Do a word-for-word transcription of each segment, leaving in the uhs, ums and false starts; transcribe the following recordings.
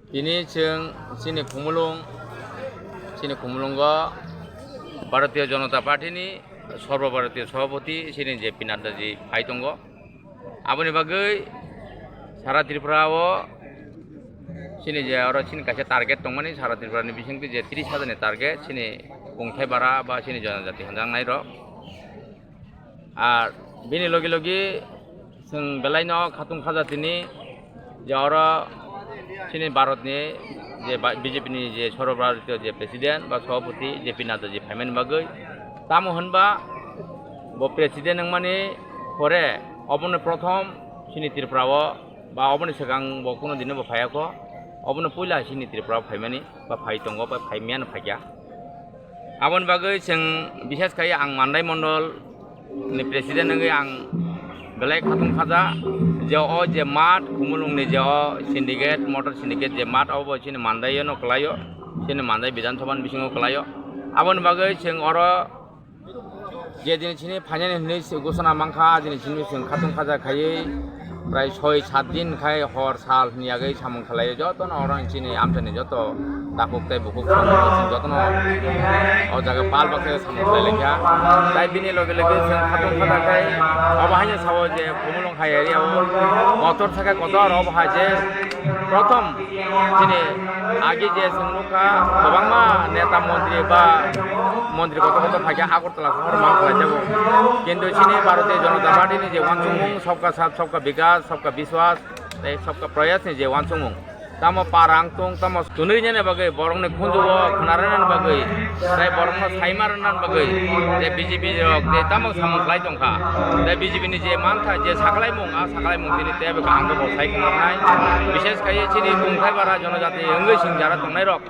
Tini chwng chini Khumulwng, chini Khumulwngo Bharatiya Janata Party ni Sarba Bharatiya Sabhapati chini J P Nadda ji phai tongo. Aboni bagwi sara Tripura o chini je oro chini kaisa target tongmani, sara Tripura ni bisingtwi je tris hajar ni target chini kungthai bara ba chini jonojati hwnjaknai rok. Ar bini logi logi chwng belai no khatung khaja tini je oro chini Bharat ni je ba-, B J P ni je Sarba Bharatiya je president ba sabhapati J P Nadda ji phaimani bagwi. Tamo hwnba bo president wngmani pore obono prothom chini Tripura o ba oboni swkang bo kuno dino bo phaiya kho, obono puila chini Tripura o phaimani ba phai tongo ba phaimiyano phaikya. Aboni bagwi chwng bishes khai ang Mandai Mondol ni president wngwi ang belai khatung khaja je o je math Khumulwng ni je o syndicate, motor syndicate je math obo chini Mandai no kwlaio, chini Mandai Bidhan Sabha ni bisingo kwlaio. Aboni bagwi chwng oro je din chini phainani hwnwi se gosona mankha, din chini chwng khatung khaja khaiwi prai soi sat din khai hor sal hwnwi yagwi samung khlaio. Jotono oro chini amchaini joto takhuk tei bukhuk jotono o jaga pal baksa samung khlai laikha. Tai bini loge loge chwng khatung khaja khai obo haino sao je Khumulwng hai area o motor thaka kotor obo hai je prothom chini agi je chwng nukha kwbangma neta montri ba montri kotor kotor phaikha Agartala sohor mang khlaijago. Kintu chini Bharatiya Janata Party ni je uansukmung Sabka Saath, Sabka Vikas, Sabka Vishwas tei Sabka Prayas ni je uansukmung, tamo para wngtung, tamo tunui nani bagwi, borokni khunjugo khwna rwnani bagwi, tei borokno saima rwnani bagwi je B J P rok je tamo samung khlai tongkha. Tei B J P ni je mantha, je saklaimung, a saklaimung tini teibo kaham khe bo sai khwnarnai. Bishes khai chini kungthai bara jonojati wngwi sing jara tongnai rok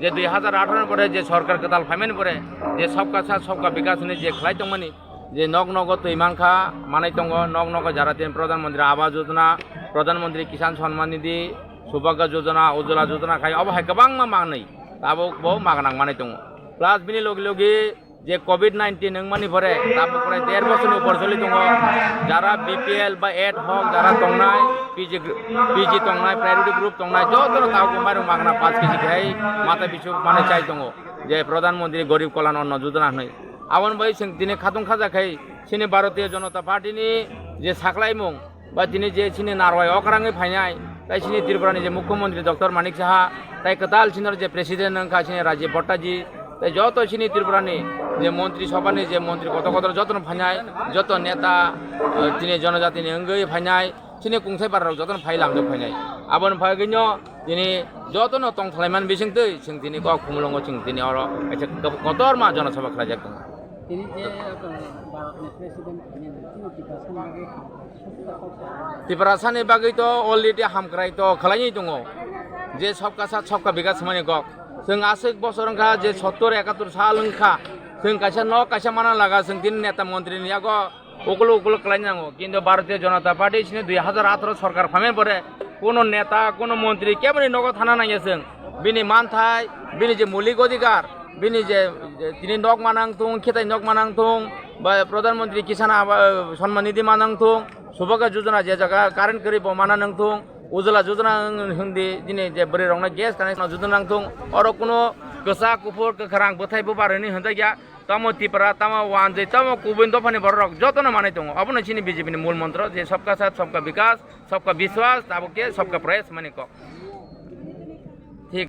je dui hajar atharo ni pore je sorkar kwtal phaimani pore je Sabka Saath Sabka Vikas hwnwi je khlai tongmani, je nok nogo twi mankha, manai tongo, nok nogo jara tini Pradhan Mantri Awas Yojana, Pradhan Mantri Kisan Samman Nidhi, Subhagya Yojana, Ujjwala Yojana khai obo hai kwbangma manwi tabuk bo magnang manai tongo. Plus bini logi logi je covid nineteen wngmani pore tabuk prai der bosor ni upor choli tongo. Jara B P L ba ad hoc jara tongnai, P G, P G tongnai, priority group tongnai, jotono tabuk mairung magna paanch kg khai mata bisu manwi chai tongo, je Pradhan Mantri Garib Kalyan Anna Yojana hwnwi. Aboni bai chwng tini khatung khaja khai chini Bharatiya Janata Party ni je saklaimung, ba tini je chini narwai okrangwi phainai, tai chini Tripura ni je Mukhyamantri Doctor Manik Saha, tai kwtal chini je President wngkha chini Rajiv Bhattaji, tai joto chini Tripura ni je Montri Sabha ni je montri kotor kotor jotono phainai, joto neta, eh, tini jonojati ni wngwi phainai, chini kungthai bara rok jotono phai lamjak phainai. Aboni phagwino tini jotono tongthalaimani bisingtwi chwng tini kok Khumulwngo chwng tini oro kaisa kotorma jonasabha khlaijak tongo. Tini je, uh, Bharatni president, tini Tiprasani bagwi ham-, Tiprasani bagwi to already hamkrai to khwlainwi tongo, je Sabka Saath Sabka Vikas hwnmani kok. Chwng aswk bosor wngkha, je sottor ekatur sal wngkha, chwng kaisa nok kaisa mana laga, chwng tini neta montri ni yago ukulo ukulo kwlaina nango. Kintu Bharatiya Janata Party sini dui hajar atharo sorkar phaimani pore kuno neta, kuno montri keboni nogo thana nangya chwng. Bini manthai, bini je mulik odhikar, bini je, je tini nok manang thung, khetai nok manang thung, ba Pradhan Mantri Kisan Aba-, Samman Nidhi manang thung, Subhagya Yojana je jaga current kwrwi bo mana nang thung, Ujjwala Yojana wng-, hwngdi, bini je bwrwi rokno gas connection Yojana nang thung, oro kuno kwchak kuphur kwkhrang bwthai bubar hwnwi hwnjakya, tamo Tipra, tamo wanjwi, tamo kubun dophani borok rok jotono manwi tongo. Obono chini B J P ni mul montro je Sabka Saath, Sabka Vikas, Sabka Vishwas, tabuk khe Sabka Prayas hwnmani kok.